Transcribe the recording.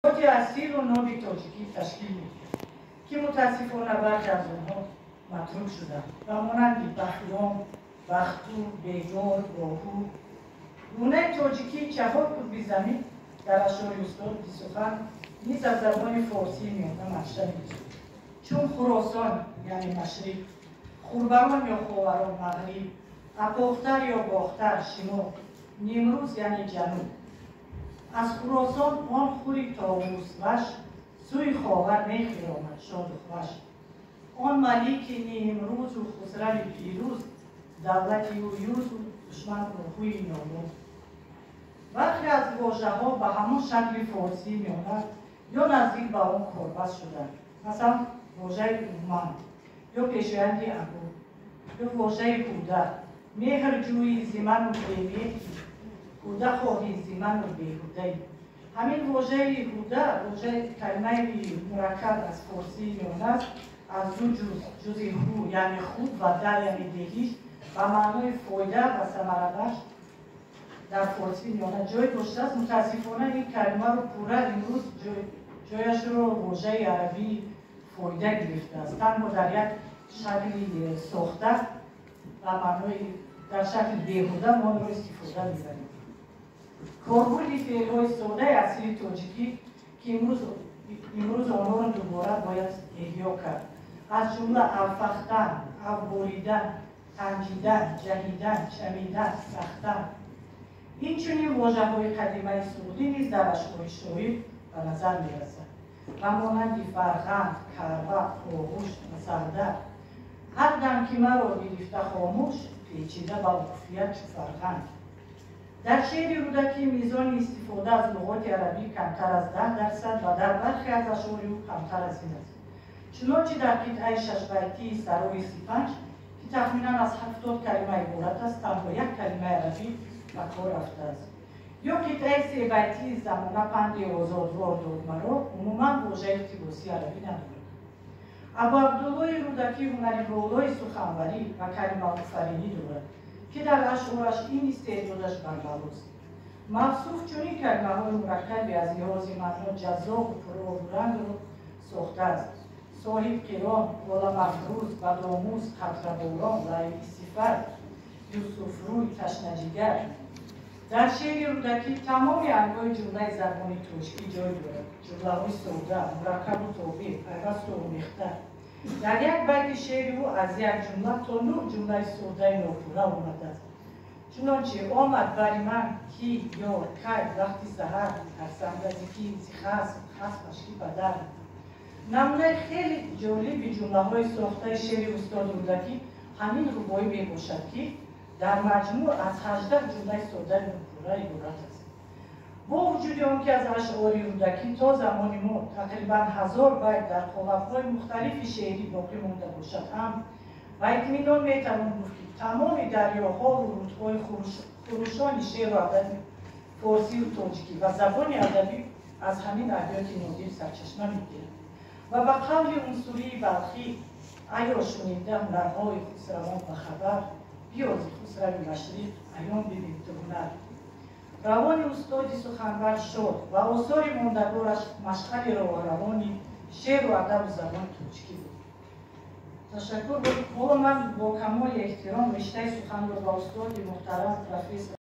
Асилу ноби тоҷикӣ ташкил медиҳад, ки мутаассифона бархе аз онҳо матрук шуданд, ба монанди бахём, бахту, бегор, боҳу. Гунаи тоҷикии чаҳор қутби замин дар ашъори устоди сухан низ аз забони форсии миёна манша мегирад, чун Хуросон, яъне машриқ, Хурбарон ё Ховарон, мағриб, Апохтар ё Бохтар, шимол, Нимрӯз, яъне ҷануб. Аз Хуросон он хури товусваш сӯи Ховар мехиромад шоду хваш. Он малики нимрӯзу хусрави пирӯз, давлати ӯ юзу душман оҳуи нобуд. Бархе аз вожаҳо ба ҳамон шакли форсии миёна ё наздик ба он корбаст шуданд, масалан, вожаи умман ё пешоянди абу ё вожаи ҳуда: меҳр ҷӯӣ зи ману бемеҳрӣ, ҳуда хоҳӣ зи ману беҳудаӣ. Ҳамин вожаи ҳуда вожаи калимаи мураккаб аз форсии миёна аст, аз ду ҷуз, ҷузи ҳу, яъне худ, ва да, яъне деҳиш, ба маънои фоида ва самарабахш дар форсии миёна ҷой доштааст. Мутаассифона, ин калимаро пурра имрӯз ҷояшро вожаи арабии фоида гирифтааст, танҳо дар як шакли сохта ба маънои дар шакли беҳуда мо онро истифода мебарем. Корбурди феълҳои содаи асили тоҷикӣ, ки имрӯз онҳоро дубора бояд эҳё кард, аз ҷумла авфахтан, авборидан, танҷидан, ҷаҳидан, чамидан, сахтан. Инчунин вожаҳои қадимаи суғдӣ низ дар ашъори шоир ба назар мерасад, ба монанди фарғанд, карва, оғӯш ва сарда. Ҳар дам ки маро гирифта хомӯш, печида ба уфият чу фарғанд. Дар шеъри Рӯдакӣ мизони истифода аз луғоти арабӣ камтар аз 10% ва дар бархе аз ашъори ӯ камтар аз ин аст. Чунончи дар қитъаи шашбайтии Сарои 35, ки тахминан аз 70 калима иборат аст, танҳо як калимаи арабӣ ба кор рафтааст, ё қитъаи себайтии Замона панди озодвор дод маро, умуман вожаи иқтибосии арабӣ надорад. Абуабдуллои Рӯдакӣ ҳунари болои суханварӣ ва калимаофаринӣ дорад, ки дар ашъораш ин истеъдодаш барбалост. Мавсуф чунин калимаҳои мураккаби аз лиҳози маъно ҷаззобу пуробурангро сохтааст: соҳибқирон, оламафрӯз, бадомӯз, қатраборон, лайлисифат, юсуфрӯй, ташнаҷигар. Дар шеъри Рӯдакӣ тамоми анвои ҷумлаи забони тоҷикӣ ҷой дорад: ҷумлаҳои сода, мураккабу тобеъ, пайвасту омехта. Дар як байти шеъри ӯ аз як ҷумла то нӯҳ ҷумлаи содаи нопурра омадааст, чунончи: омад бари ман ки ёр, кай, вақти саҳар, тарсанда зи ки, зи хасм, хасмаш ки падар. Намунаи хеле ҷолиби ҷумлаҳои сохтаи шеъри устоди Рӯдакӣ ҳамин рубоӣ мебошад, ки дар маҷмӯъ аз 18 ҷумлаи содаи нопурра иборат аст. Бо вуҷуди он ки аз ашъори Рӯдакӣ то замони мо тақрибан 1000 байт дар қолабҳои мухталифи шеърӣ боқӣ монда бошад ҳам, ба итминон метавон гуфт, ки тамоми дарёҳову рудҳои хурӯшони шеъру адаби форсию тоҷикӣ ва забони адабӣ аз ҳамин абёти нодир сарчашма мегирад. Ва ба қавли Унсурии Балхӣ: «Аё шунида ҳунарҳои хусравон ба хабар, биё зи хусрави машриқ аён бибин ту ҳунар». Равони устоди суханвар шод ва осори мондагораш машъали роҳравони шеъру адабу забони тоҷикӣ буд. Ташаккур. Ҳоло ман бо камоли эҳтиром риштаи суханро ба устоди муҳтарам, профессор